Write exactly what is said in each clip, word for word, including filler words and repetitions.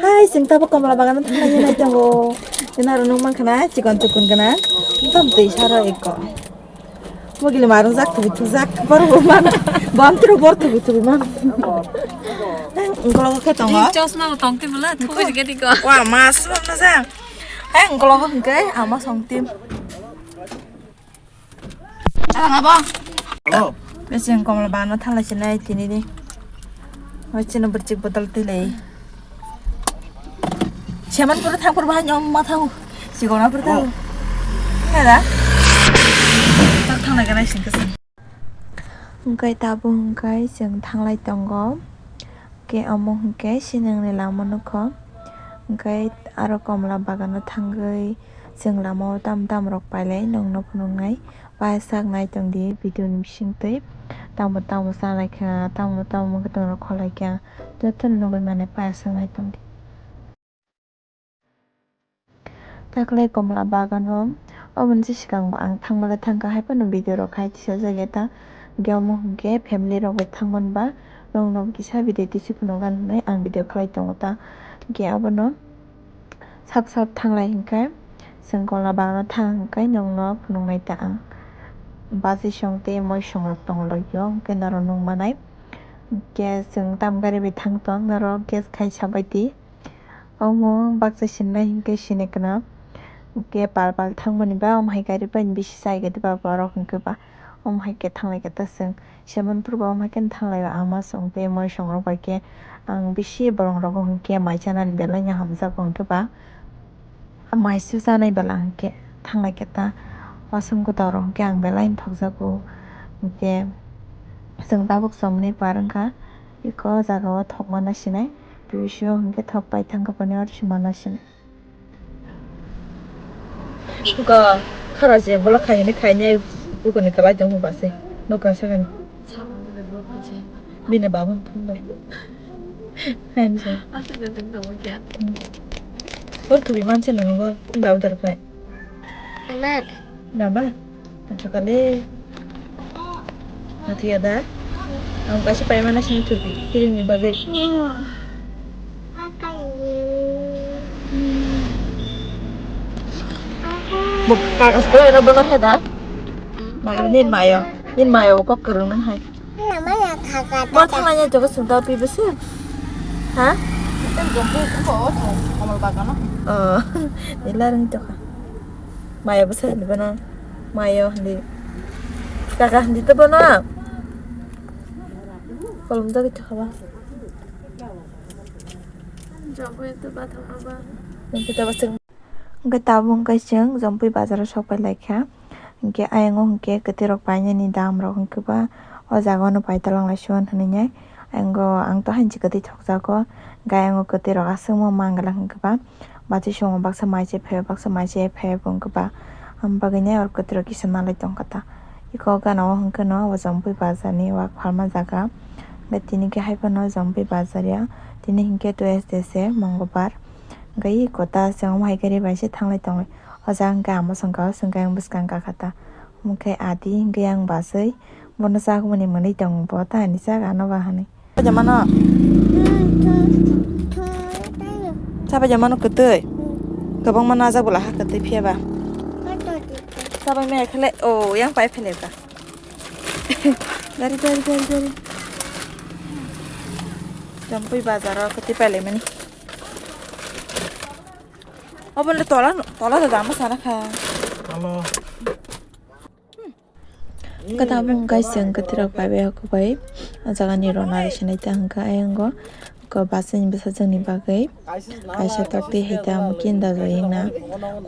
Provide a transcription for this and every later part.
Hai, chwng tabuk komla bagano thangna hinwi tongo. Chwng aro nukmankha na chikon chukon gwnang. Tamo twi saro ekko. Mogili marung jak thubi thujak, bor bo man. Bom tru bor thubi thubi man. Ungkologo khe tongo. Chosma bo tongtwi bwla, thubi rikhe tiko. Wa, ma chosma no ja. Hai, ungkologo hwnkhe ama songtim. Ang abo. Hello. Bese ang komla bagano thanglai sinai tini ni. Hoi chini bwrchik bodol twi lai. Seman pura thang pura bahai nyom ma thang. Sigona pura thang. Hello. Heda. Tak thanglai ganai sing kasi. Hwnkhe tabuk hwnkhe chwng thanglai tongo. Hwnkhe omo hwnkhe siningni lama nukho. Hwnkhe aro komla bagano thangwi chwng lamao tam tam rok pailai nongno phunuknai. Paisa nai tongdi video ni bisingtwi. Tamo tamo chalaikha, tamo tamo wngkhe tongrok kholaikha. Jotono nugwi mane paisa nai tongdi. Taklai komla bagano, oboni se swkang bo ang thangmale thangkha, hai phano video rok khai tisa jageta, hwnkhe omo hwnkhe family rok bai thangmani ba, nokno kisa video tisi phunukna hinwi ang video khlai tongo ta, hwnkhe abono sak sak thanglai hwnkhe, chwng komla bagano thang hwnkhe nokno phunuknai ta ang, bachwi song tei moi song rok tonglaio, hwnkhe norok nukmanai, hwnkhe chwng tam gari bai thang tong, norok guess khai sabaidi. Omo baksa sinai hinkhe sini kwna. Hinkhe pal pal thangmani ba omo hai gari bai bisi chai gadi ba borok hinkhe ba. Omo hai khe thanglai khe ta chwng Semanpur ba omo hai khe thanglai o ama song tei moi song rok bai khe ang bisi borok rogo hinkhe mai chanani belai no hamjago hinkhe ba. Mai su chanai bela hinkhe thanglai khe ta wasung kwtal rok hinkhe ang belai no thokjago hinkhe chwng tabuk chomni par wngkha eko jaga o thokmana sinai. Twi sio hwnkhe thok pai thangkha boni oro se mana sini. Suka khara je bola khaini khaini bukuni kalai tong ba se. Nokha sakani. Bini baba phunbai. Khaini se. Asa de tong tong kya. Bor tubi manse nang bor. Baba dar kai. Amen. Baba. Acha kale. Mati ada. Ang kasi paimana sini tubi. Kirim ni bagay. Buk kakas ko era bela heda. Mayo nin mayo. Nin mayo kok kerung nang hai. Namanya kakak. Bor thalanya jogo sunda pi besi. Ha? Kan jompo ko ko komal bagana. Oh. Ila ring to ka. Maya bwsa hindi bono. Maya hindi. Kaka hindi to bono. Kolom to gitu kaba. Jobo itu batang apa? Yang kita pasti. Hwnkhe tabuk hwnkhe chwng Jompui bazar o sok pai lai kha. Hwnkhe ayang o hwnkhe kwtwi rok painani dam rok hwnkhe ba o jaga o no pai talang lai suan hwnwi nai. Ayang o ang to hanchi kwtwi thokjago. Hwnkhe ayang o kwtwi rok aswk ma mangala hwnkhe ba. Bachwi songo baksa mai se phaio, baksa mai se phaio bo wngkha ba. Am bagwi nai oro kwtwiro kisa nalai tongkha ta. Iko gana o hwnkhe no o Jompui bazar ni wak phalma jaga. Hwnkhe tini khe hai phano Jompui bazar ya. Tini hinkhe Tuesday se Mongolbar. Hwnkhe iko ta chwng omo hai khe ri bai se thanglai tongwi. O jaga hwnkhe amo songkha o chwng khe ayang bwskang kakha ta. Omo khe adi hwnkhe yang bachwi bono chakmani mwnwi tong bo ta hinwi chak ano ba hinwi. Jamano. Sabai jamano kwtwi. Kwbangma najak bwla ha kwtwi phiya ba. Sabai me khale o yang pai phele ba. Gari gari gari gari. Jompui bazar o kwtwi pai lai mani. Obo le tola tola da dama sana kha. Hello. Kwtabung kaisa wngkha twirok bai bai hokbai o jaga ni rwna rw sinai ta hwnkha ayang o ko bachai ni bwsajwk ni bagwi kaisa tok twi hai ta amo kinda jai wngna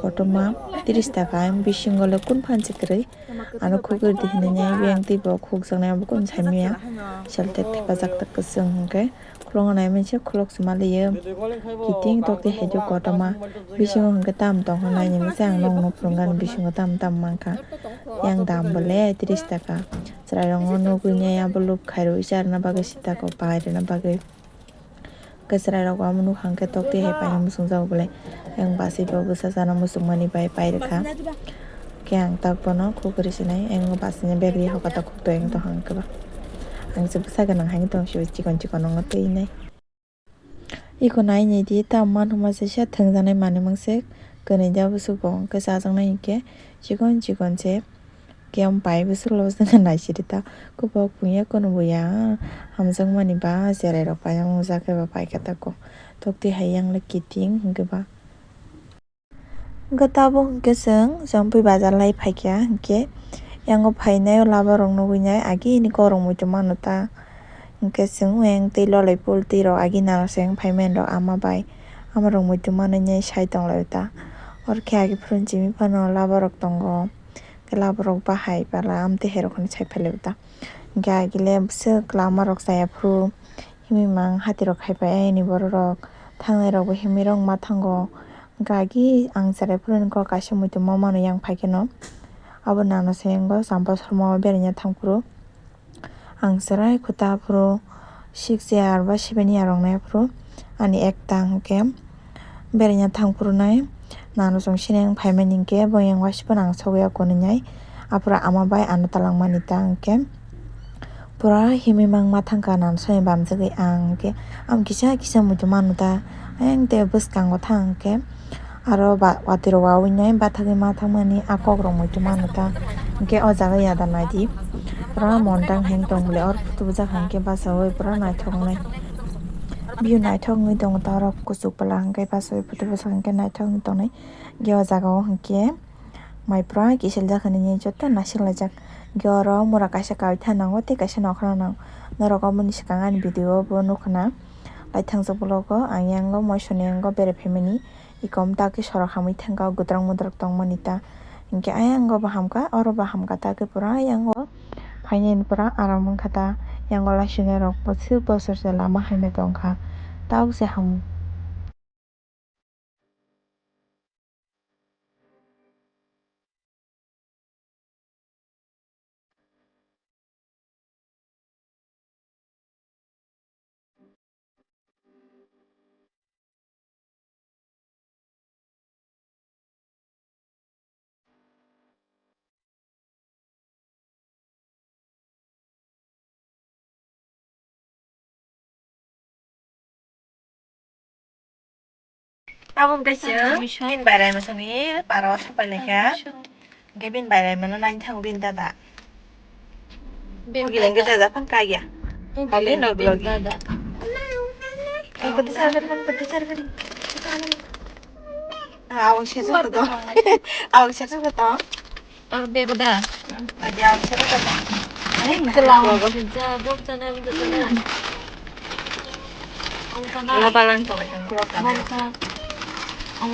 kotorma tris taka ayang bisingo le kun phan se kwrwi ano khugui di hinwi nai biyang twi bo khukjaknai abo kun saimanya seltek thepajak tak kwchwng hwnkhe. Khuloknai mwnsa khulok se maliyo. Kiting tok tei hai do kotorma. Bisingo hwnkhe tam tong hwnna ni mwnsa ang nokno phunuknani bisingo tam tam mankha. Yang dam bo le tris taka. Chwrairokno nugwi nai abo lub khairwi charwna bagwi sitako pai rwna bagwi. Hwnkhe chwrairok bo amo nukha hwnkhe tok tei hai paina muchungjago bo le. Yang bachai bo bwsa chana muchungmani bai pai rwkha. Khe ang tak bono khuk ri sinai, ang bo basini bag ri hoka ta khuk to ang to hang khe ba. Ang se bwsa gwnang hai tong si chikon chikon wngo twi nai. Iko nai nai di ta man huma se sa thwngjaknai manwi mangse kwnwi da bwswk bo hwnkhe chajaknai hinkhe chikon chikon se. Khe ang pai bwswk lo se nai siri ta kubok puya kunubuya hamjakmani ba cherai rok pai ang ujak khe ba pai khe ta ko tok twi hai yang le kiting hwnkhe ba. Hwnkhe tabuk hwnkhe chwng Jampui bazar lai phaikha, hwnkhe yango phainai o lama rok nugwi nai agi ni korok muitu mano ta. Hwnkhe chwng oyang tei lolai pul twi rok agi nano se wng phaimani rok ama bai ama rok muitu manwi nai sai tonglaio ta. Oro khe agi phuru chimi phano lama rok tongo, hwnkhe lama rok bahai pala amtwi hai rok hwnwi sai phailaibo ta. Hwnkhe agi le bwswk lama rok chaya phuru himwi mang hati rok hai pai ayani borok rok thangnai rok bo himwi rok ma thango. Gagi ang cherai phuru ni kok kaisa muitu ma mano yang phai kheno. Abo nano se yango champa sorma o beraina thang phuru. Ang cherai khuta phuru six year ba seven year wngnai phuru ani ekta hwnkhe beraina thang phuru nai nano chwng sini wng phai mani hinkhe bo yang waisa phano ang sogwi ya kunu nai aphuru ama bai ano talangmani ta hinkhe. Pura himwi mang ma thangkha nang soni bamjagwi ang khe, ang kisa kisa muitu manu ta, ayang tei bwskango thang khe, aro ba watwi rok wawi nai bathagwi ma thangmani a kok rok muitu manu ta, hinkhe o jaga yada naidi pura mondang heng tong bwle oro photo bwjak hang khe bachaui pura naithok wngnai view naithok wngwi tongo ta oro kuchuk pala hwnkhe bachaui photo bwjak hang khe naithok wngwi tongnai hinkhe o jaga o hinkhe. Mai pura kisil jak hinwi joto naisik laijak. Hinkhe oro mura kaisa kaui tha nango tei kaisa nokhorno nango. Norok oboni swkang ani video o bo nukha na. Laithang jak vlog o ang yango moisoni yango berai phaimani. Iko mta khe sorok hamwi thangkha o gwdrok mwdrok tongmani ta. Hinkhe ayango bo hamkha oro bo hamkha ta khe pura yango phainani pura aram wngkha ta. Yango laisonai rok bwswk bosor se lama haino tongkha. Tabuk se ham. Abo wngkha chwng bini bai raima songni para o sapai laikha. Hwnkhe bini bai raima no naina thango bini dada. Bini dada. Bini dada phang kaya. Bini dada. Ang pati sargani, ang pati sargani. Awang sesa to. Awang sesa to. Ang bebda. Aja, ang sarap ka. Ay, kelang. Ang sana, ang sana. Ang sana. Ang balang to. Ang sana. Ang sana.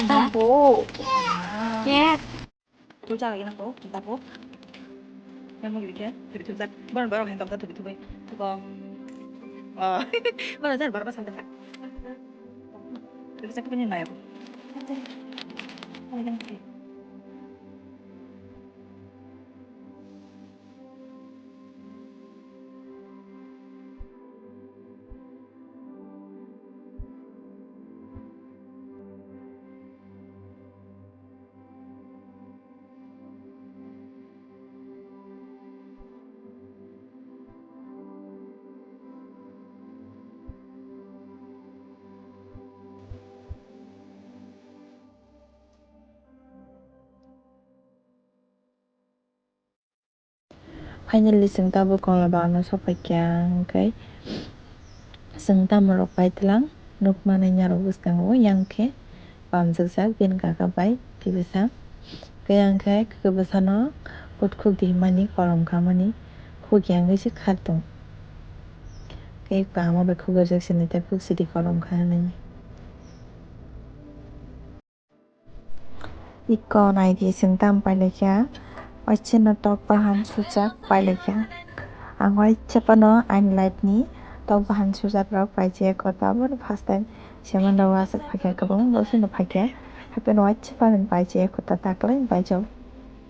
Tapo. Yes. Tu jaga ina ko, tapo. Yang mau gitu ya, tubi tubi. Baru baru yang tak tubi tubi. Tukang. Oh. Baru jar baru pasang tak. Tubi cakap ini lah ya. Finally, chwng tabuk Kola bagano sokphaikha, hwnkhe chwng tamorok paitwlang nukmani narwk bwskango, yang khe pamjwkjak bini kaka bai kibisa. Khe yang khe kibisano kut khuk di himani kolom khamani khuk yang khe se khar tong. Khe kama bai khuk rijak sini tei khuk sidi kolom khanani. Iko naidi chwng tam pailaikha, waisano tok bahan sujak pailaikha. Ang waisa phano ani life ni tok bahan sujak rok paijak, o tabuk first time semano wasuk phaikha, kwbangma bosongno phaikha, hapheno waisa phano paijak, kota taklai paijak.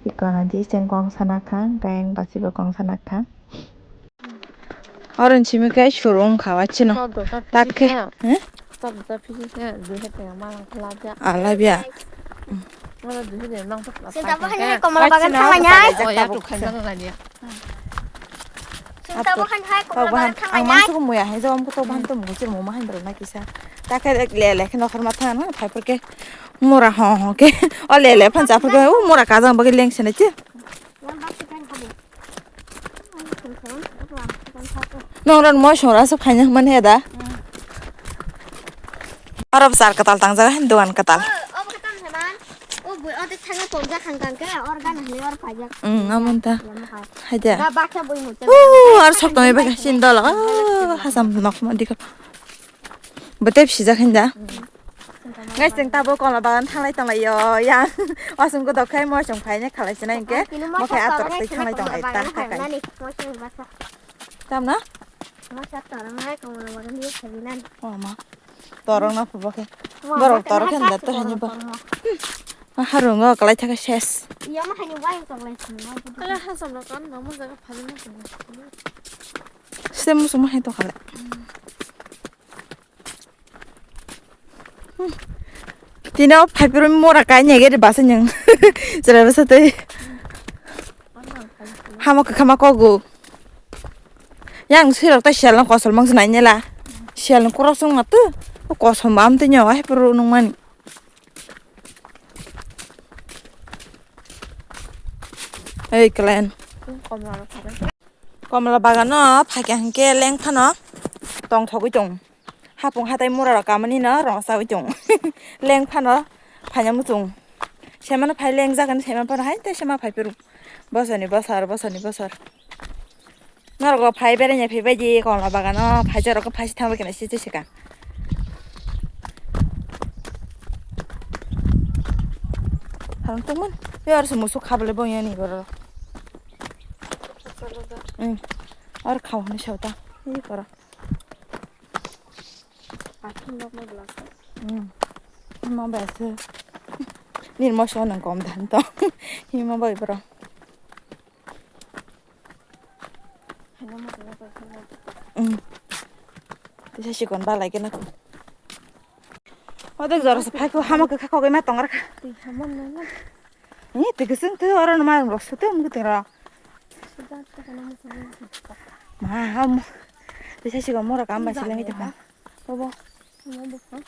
Iko naidi chwng kong sana kha, hwnkhe ang basibo kong sana kha. Oro ni simi khe suru wngkha, wa chino. Tak khe, eh? Ah, labia. Sinta bo hai hai Komla bagan thanglainai. Oh, ya, tuk khaina nang lainai. Sinta bo hai hai Komla bagan thanglainai. Ang mansugo muya hai jawam ko to ban to mugo chirmo ma hai bro na kisa. Ta khe le le khe nokhor ma thang na phai phor khe mura ho ho khe. O le le phan cha phor khe u mura kajang bagwi leng sene chi. Nong ran moi sora sa phanya man he da. Arab sar katal tang jaga hin dogan katal. O bui o de thanga pom ja khang kang ke or gan hne or phai jak. Hmm, amon ta. Hai da. Da baksa bui mu. Uh, ar sok tong iba sin dol. Ah, hasam nok ma dikha. Bwtwi sijak hinda. Guys, chwng tabuk Komla bagan thanglai tonglaio yang. Wasung godok khai moi chwng phaina khalai sinai hinkhe. Mo khai atorok tei thanglai tonglai ta hakai. Tamna? Mo sa torok nai Komla bagan di khabinan. O ma. Torok na phubo khe. Borok torok khe da to hini bo. Harungo kalai thaka ses. Iya ma hani wai tonglai sinai. Ala hasam no kan no mo jaga phalina. Sem mo suma hai to khalai. Tino phaiphuru mora kai nyege de basa nyang. Jera basa tei. Hama khama kogu. Yang sirok tei sial kosol mang nai nyela. Sial korok song matu. Kosol mam tei nyawa hai puru nung mani. Ei klen. Komla bagano phaikha hinkhe leng phano tongthogwi tong. Hapung hatai mura rok kamani no rongsawi tong. Leng phano phaina muchung. Semano phai leng jagani sema phano hai tei sema phai phuru. Bosoni bosor, bosoni bosor. Norok phai beraina phai bai di Komla bagano phai jorok phai thang bai kena sisi sika. Harang tongmon. Yo ar se musuk khabale bo yani goro. Hmm. Ar khao hini sauta. Ini goro. Akhir nok mai belasa. Hmm. Ima bai se. Nini moso nang kom dan to. Ima bai bro. Haino moso nang kom. Hmm. Tisa sikon ba lai kena ko. Odo jora se phai ko hama kha ko ma tongra kha. Twi hama nang. Ni twi kising twi oro no ma rok sutum gitera. Ma ham. Tisa sikon mora kam ba silai ta. Obo. Obo bwkhak.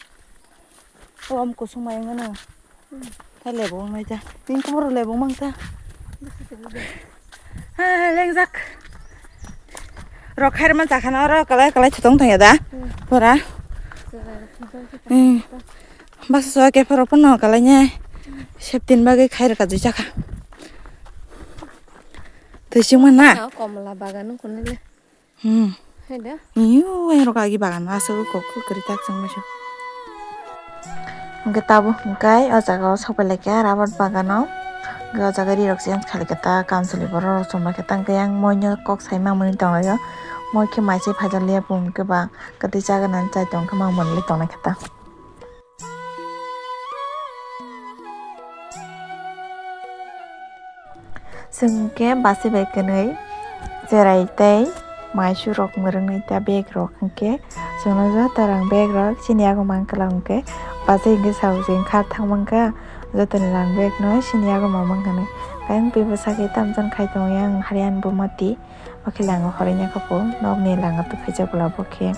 Obo am kusung mai wngmano. Hmm. Ta lebong mai ta. Tini kubur lebong mang ta. Bwkhak tebuk de. Ha, lengjak. Rok khairma chakhana oro kalai kalai chutong thangya da. Hmm. Pura. Chwrai rok khajak khe ta. Hmm. Basa soa khe pharo phano kalai nya. Hmm. Septin bagwi khair kajui chakha. Twising mana? Komla bagan wngkha nile. Hmm. Hai da? Iyo, yang rok agi bagan aswk kok kok kwrwi tak chwng masa. Hwnkhe tabuk hwnkhe o jaga o sok pai laikha rubber bagano. Hwnkhe o jaga ri rok change khali khe ta kamchwlwi borok rok chwng bai khe ta hwnkhe yang moi no kok sai mamani tong laio. Moi khe mai se phaijak liya bum khe ba kwtwi chaga nang chai tong khe mamani le tong lai khe ta. Chwng khe basi bai kwnwi cherai tei maisu rok mwrwknwi ta bag rok hwnkhe chwngno joto rang bag rok chini yago mankhe hwnkhe basi hwnkhe sao chwng kha thang mankha jotoni rang bag no chini yago ma mankha hwnwi. Ayang twibo sakhe tamjani khai tongo yang haryan bo mati. Bo khe langa horwi nya kha po nokni langa twi khaijak bwla bo khe.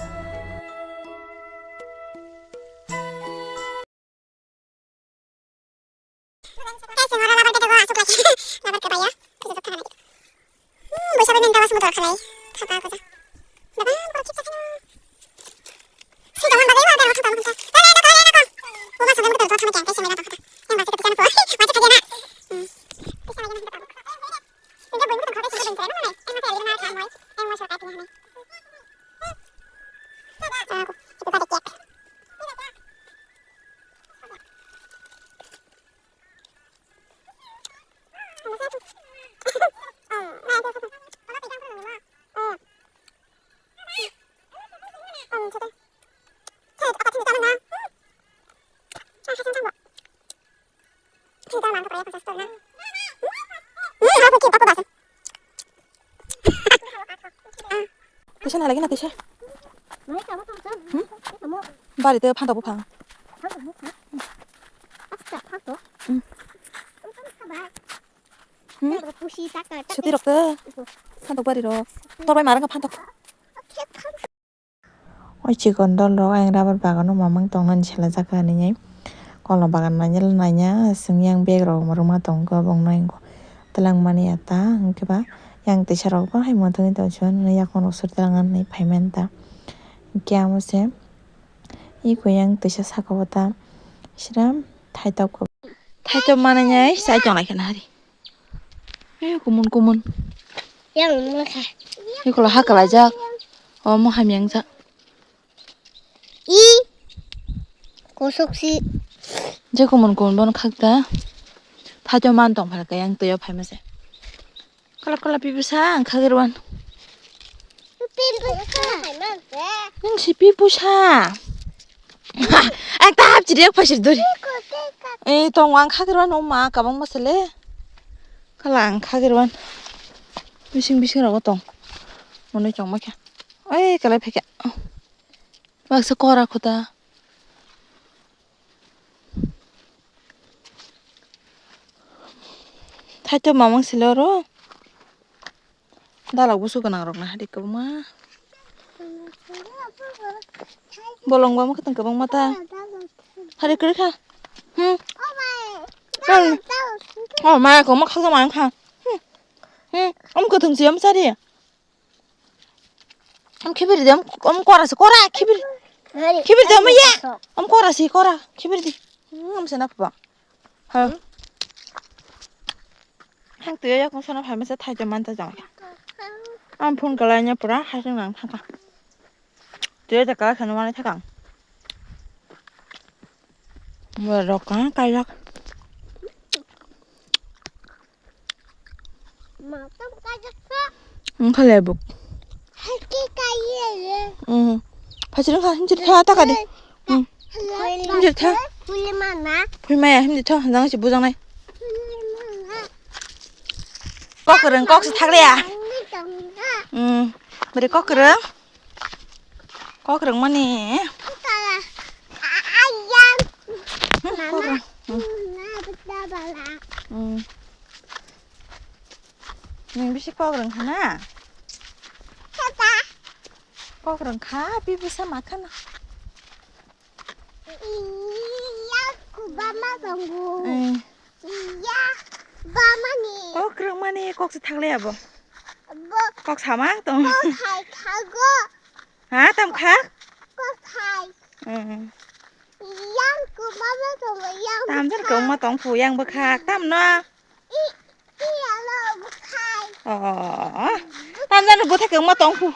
Tisa nai lagi na tisa. Hmm? Bari te phang ta buphang. Hmm. Hmm? Suti rok tei phantok bari rok. Torbai marang phantok. O chikon dol rok ayang rubber bagano mamang tongnani sela jaka hinwi. Kola bagan nainai naina aswk yang bag rok rwma tongo bongno twlangmani ata hwnkhe ba yang tisa rok bo hai muthungwi tongsuan yakung rok sur twlangmani phaimani ta hwnkhe amo se. Iko yang tisa saka o ta sira thaitok ko. Thaitok manai nai sai tong lai khe nahari. Eh, kumun kumun. Yang mokha. Iko la ha kalai jak. O mo hamyang jak. I. Kosok si. Je kumun kumun bon khak ta. Thaitok man tong phal ka yang twi o phai ma se. Kala kala pipusa ang khagirwan. Pipusa. Nung si pipusa. Ang ta hapchiri yak phasir dori. Eh, tong ang khagirwan o ma kabang masale. Kala ang khagirwan. Bising bising rogo tong. Monoi chong makya. Oi, kala phekya. Baksa kora khuta. Thaito mamang silo ro. Dalok busu gwnang rok na hadi kwbangma. Bolong ba mwkhwtwng kwbangma ta. Hari kwrwi kha. Hmm. Oh, maya ko ma khaksa ma kha. Hmm. Hmm. Om kwthwng si om sari. Am khibiri de, am, am kora se kora, khibiri. Khibiri de, am ya. Am kora se kora, khibiri de. Hmm, am sana pha. Ha. Hang tuya yakung sana pha masa thai jaman ta jang. Am phone kalai nya pura hasing nang thaka. Tuya ta kala khana mani thakang. Mo rok ka kai yak. Wngkha le buk. Mm. Phachirwng kha, hinjir tha, ta kadi. Mm. Hinjir tha. Phui maya, hinjir tha, jang si bujangnai. Kok kwrwng, kok se thakle ya. Mm. Bwrwi kok kwrwng. Kok rwngmani. Kok rwng. Hmm. Nini bisi kok rwngkha na? Kok rwngkha, bibisa makhana. Iya, kubama tongo. Eh. Iya, bamani. Kok rwngmani kok se thaklai abo. Bo kok sama tong. Kok hai thago. Ha, tam kha? Kok hai. Hmm. Yang kubama tongo, yang. Tam jar kok ma tong phu yang bwkhak tam no. I, iya lo bwkhak. Oh. Tam jar bwkhak ma tong phu.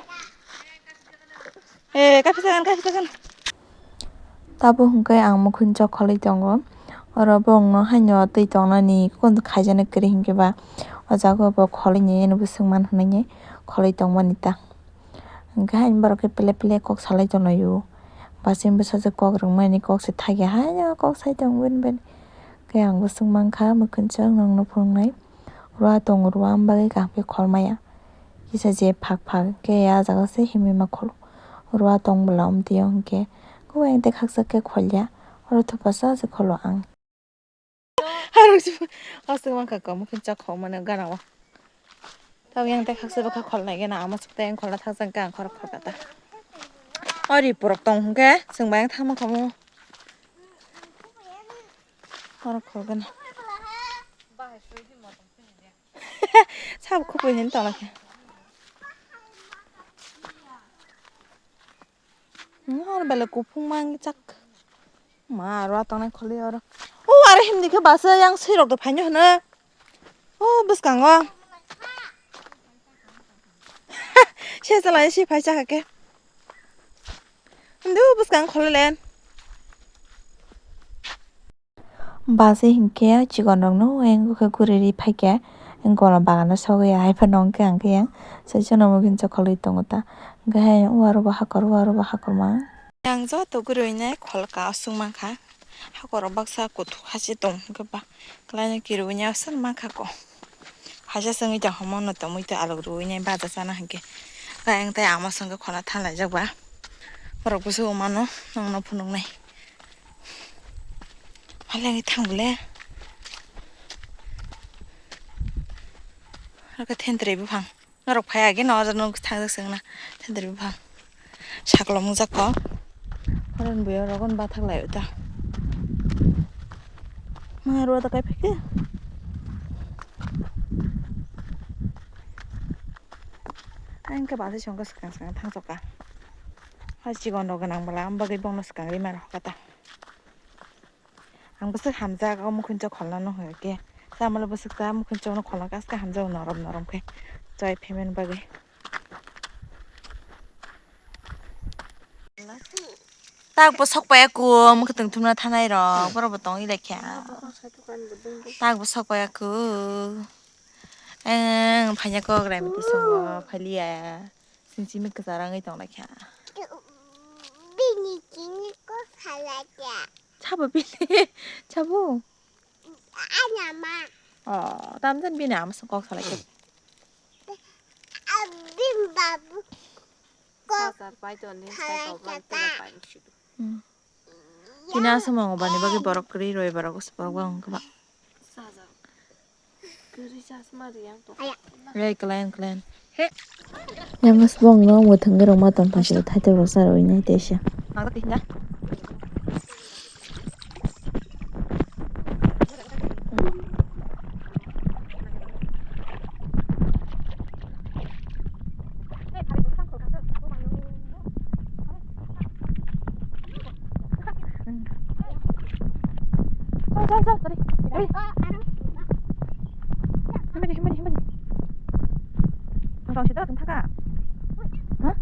Eh, kaphitagan, kaphitagan. Tabuk hwnkhe ang mukhung chok kholwi tongo. Oro bongno haino twi tongnani kun khaijani kwrwi hinkhe ba o jaga o bo kholwi ni eno bwswk man hwnwi kholwi tongmani ta. Hwnkhe haino borok khe pele pele kok salai tonglaio. Bachai bwsajwk kok rwngmani kok se thakya haino kok sai tongo bini bini. Khe ang bwswk mankha mukhung chok nokno phunuknai. Rua tongo, rua wng bagwi kaham khe khol maya. Kisa je phak phak khe a jaga se himwi ma kholo. Rua tong bwla omtwi o hwnkhe kowai tei khakchak khe kholya. Oro thupasa se kholo ang. Harok se aswk mankha kamo khe chak khok mano gana o. Tamo yang tei khakchak bwkha khol nai gana ama chwk tei ang kholna thakjak khe ang khorok khorka ta. O ri purok tong hwnkhe chwng bai ang thangma kamo. Khorok khorgana. Sabo khupui hin tongla khe. Nor bele kuphung mang chak. Ma aro tongnai kholi oro. O aro himdi khe basa yang sirok do phaino hwno. O bwskango. Se chalai se phai chakha khe. Hindu bwskang kholi len. Bachai hinkhe chikonrokno wngkha guri ri phaikhe gola bagano sogwi ya haiphano hwnkhe ang khe yang saichano muginsa kholwi tongo ta hwnkhe hai uarobo hakor uarobo hakorma. Yang joto guri winai kholka aswk mankha hakorok baksa kuthuk hachwi tong hwnkhe ba kwlaino kirwi aswk mankha ko. Haisa chwngwi tong homo no tongwi tong alok rwwi nai baja chana hinkhe. Khe ang tei ama songkhe khona thanlaijak ba. Borok bwswk mano nongno phunuknai. Malengwi thang bole. Aka thentwrwi buphang. Norok phai age no, oro no thangjak se wngna. Thentwrwi buphang. Sakolom wngjak kho. Horon buya rogon bathak lai uta. Ma ruwa ta kai phikhe. Ang khe basi songkha swkang swkang thangchok ka. Ha chikon rok gwnang bwla, am bagwi bongno swkang rima rok kata. Ang bwswk hamjak, o mukhunjak kholna no hwnkhe. Chamalo bwswk cha mukhunjak no kholna kaska hamjak norom norom khe. Chai phemen bagwi. Tak bo sok paya ku, mukhutwng thumna thanai rok, borok bo tong ilai kha. Tak bo sok paya ku. Ang phanya kok rai mati songo, phaliya. Sing simi kwchar wngwi tong lai kha. Bini chini kok salai kha. Chabo bini, chabo. Ani ama. Oh, tamjani bini ama song kok salai kha. Abin babu kok salai kha. Hmm. Kina aswk mwngo bani bagwi borok kwrwi roi borok borok wng kwbang. Rei klan klan. Yang aswk bongno mwthangwi rok ma tong phai silo thaitok rok sa roi nai teisa. Sal, sal, sal, tadi. Tadi. Hemari, hemari, hemari. Ang tong sida tong thaka. Ha?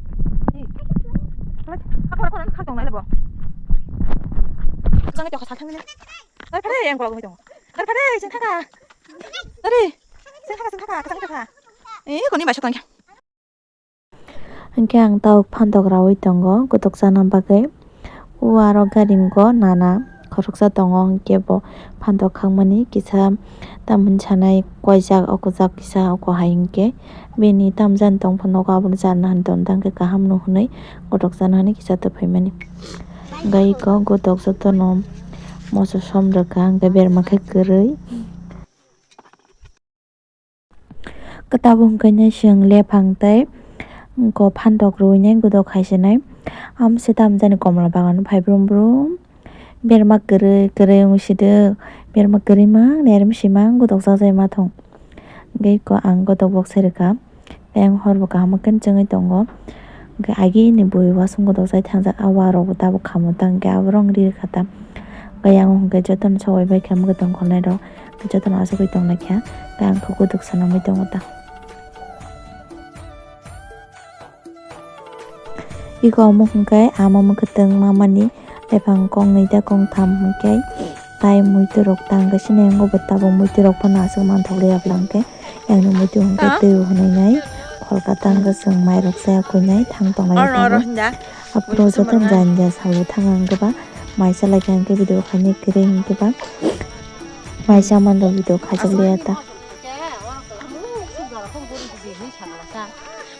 Di. Aku, aku, aku, aku tong nai lebo. Jangan jauh kasar thang ini. Tadi, tadi yang kalau gitu. Tadi, tadi, sing thaka. Tadi, sing thaka, sing thaka, sing thaka. Eh, kau ni baca tong ya. Hwnkhe ang tabuk phantok raui tongo gotok chana bagwi. O aro gari wngkha nana khoroksa tongo, hwnkhe bo phantok khakmani kisa tamoni sanai koijak okojak kisa oko hai hwnkhe bini tamjani tongphuru nogo abono charwna hinwi tongo, hwnkhe kaham no hwnwi gotok chana hinwi kisa twi phaimani. Hwnkhe eko gotok jotono moso som rwkha, hwnkhe berma khe kwrwi. Kwtabuk hwnkhe nai chwng lephang tei wngkha phantok rwui nai gotok hai se nai. Amswk tamjani komla bagan phai brum brum. Berma kwrwi kwrwi wngwi sidok. Berma kwrwi mang, nermi si mang, gotok jak jai ma thung. Hwnkhe eko ang gotok bok sai rwkha. Tei ang hor bo kaham khe chwngwi tongo. Hwnkhe agini bui uasung gotok jai thangjak, a uarok bo tabuk khamu ta, hwnkhe aborok wng ri rwkha ta. Hwnkhe yang hwnkhe jotono sogwi bai khe mwkhwtwng khornai rok. Jotono achugwi tonglaikha, tei ang khe gotok sanamwi tongo ta. Iko omo hwnkhe ama mwkhwtwng mamani lephang kongnwi tei kongtham hwnkhe tai muitu rok tang khe sini yango bo tabuk muitu rok phano aswk manthok liya bwla hwnkhe yang ni muitu hwnkhe twi hwnwi nai kholkata hwnkhe chwng mai rok chaya khuinai thang tonglai oro oro tabuk. Hinda. Aphuru joto jani ja salo thang ang khe ba mai chalai kha hwnkhe video khainai kwrwi hwnkhe ba. Mai chamando video khajak liya ta.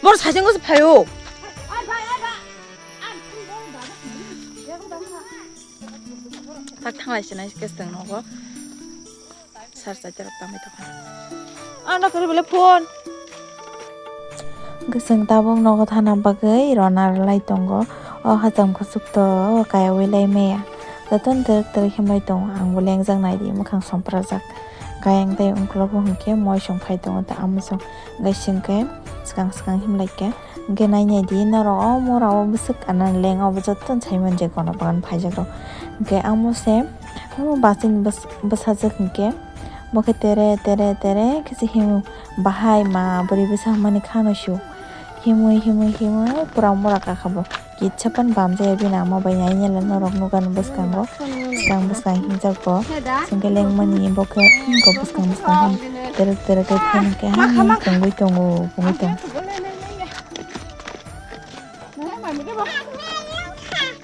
Bor sajeng ko phaio. Tak thanglai sinai kesteng nogo. Sar chaita rok tangwi tongkha. Ano kari bele phone. Gosong tabuk nogo thana bagwi rona rwlai tongo. O hacham kuchuk to kaya wi lai maya. Jotono twrwk twrwk himlai tongo. Ang bo lengjak nai di, mwkhang somprajak. Kayang tei ungklogo hwnkhe moisong phai tongo ta amusong. Hwnkhe swkang swkang himlai khe. Hwnkhe nai nai di norok o mora o bwswk ana leng o bo jotono sai manja kono bagan phaijak rok. Hwnkhe amo se omo bachini bwsajwk hwnkhe. Bo khe tere tere tere khe se himu bahai ma bwrwi bwsa hwnmani khano su. Himwi himwi himwi pura mora kakha bo. Kitsa pan bam jaya bini ama bai nai nela norok nukha ni bwskango. Bwskang bwskang hinjak bo. Sengke lengmani bo khe hinko bwskang bwskang hin terek terek khe phone khe hamya tongwi tongo, pungwi tongo.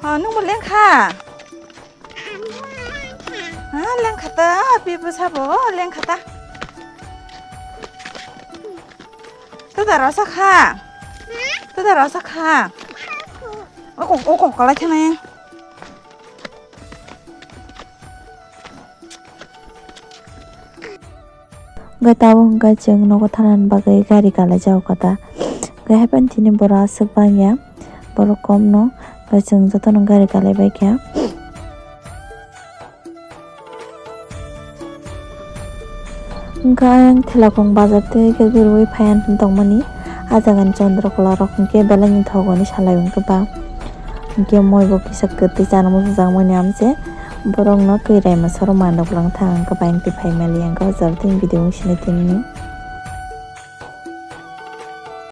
Ha, nungbo lengkha? Ha, lengkha ta, pi bwsa bo lengkha ta. Tuda rosa kha. Tuda rosa kha. Oko, oko, kalai thangna. Hwnkhe tabuk hwnkhe chwng nogo thanani bagwi gari kalaijak kha ta. Hwnkhe hapheno tini borok aswk bangya, borok komno, hwnkhe chwng jotono gari kalaibaikha. Hwnkhe ayang Thelakung bazar tei khe gurui phaiya tongmani, ah jagani Chandrakula rok hwnkhe belai ni thok hwnwi salai hwnkhe ba. Hwnkhe moi bo kisa kwtwi chana muchungjakmani amse, borokno twi raima soro mandok lang thang hwnkhe ba hwnkhe phai mali hwnkhe o jaga tei video wng sinai tini.